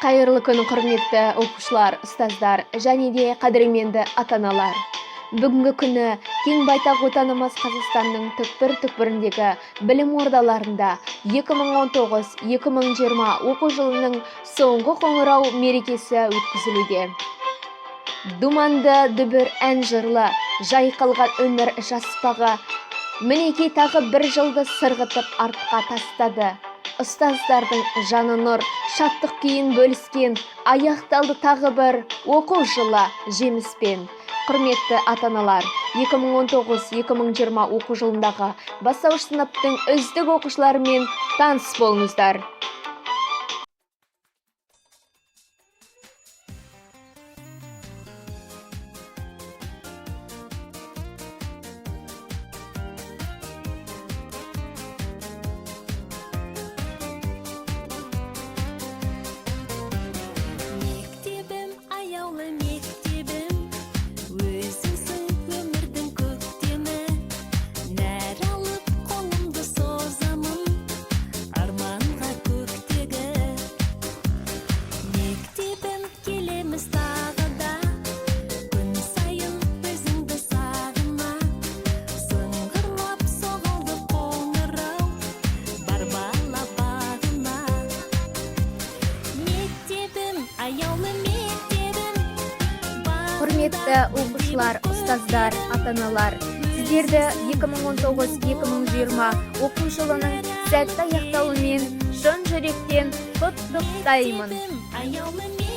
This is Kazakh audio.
Қайырлы күн, құрметті оқушылар, ұстаздар және де қадірменді ата-аналар! Бүгінгі күні кең байтақ отанымыз Қазақстанның түкпір-түкпіріндегі білім ордаларында 2019-2020 оқу жылының соңғы қоңырау мерекесі өткізілуде. Думанды дүбір ән жырлы, жайқалған өмір жас бағы мінекей тағы бір жылды сырғытып артқа тастады. Ұстаздардың жаны нұр, шаттық күйін бөліскен, аяқталды тағы бір оқу жылы жеміспен. Құрметті ата-аналар, 2019-2020 оқу жылындағы бастауыш сыныптың үздік оқушыларымен таныс болыңыздар. Мектебім, аяулы мектебім, өзіңсің өмірдің көктемі. Нәр алып қолымды созамын арманға көктегі. Мектебім, келеміз тағы да, күн сайын өзіңді сағына. Сыңғырлап соғылды қоңырау бар бала бағына. Мектебім, аяулы мектебім. Құрметті оқушылар, ұстаздар, ата-аналар, сіздерді 2019-2020 оқу жылының сәтті аяқталуымен шын жүректен құттықтаймын. Мектебім, аяулы.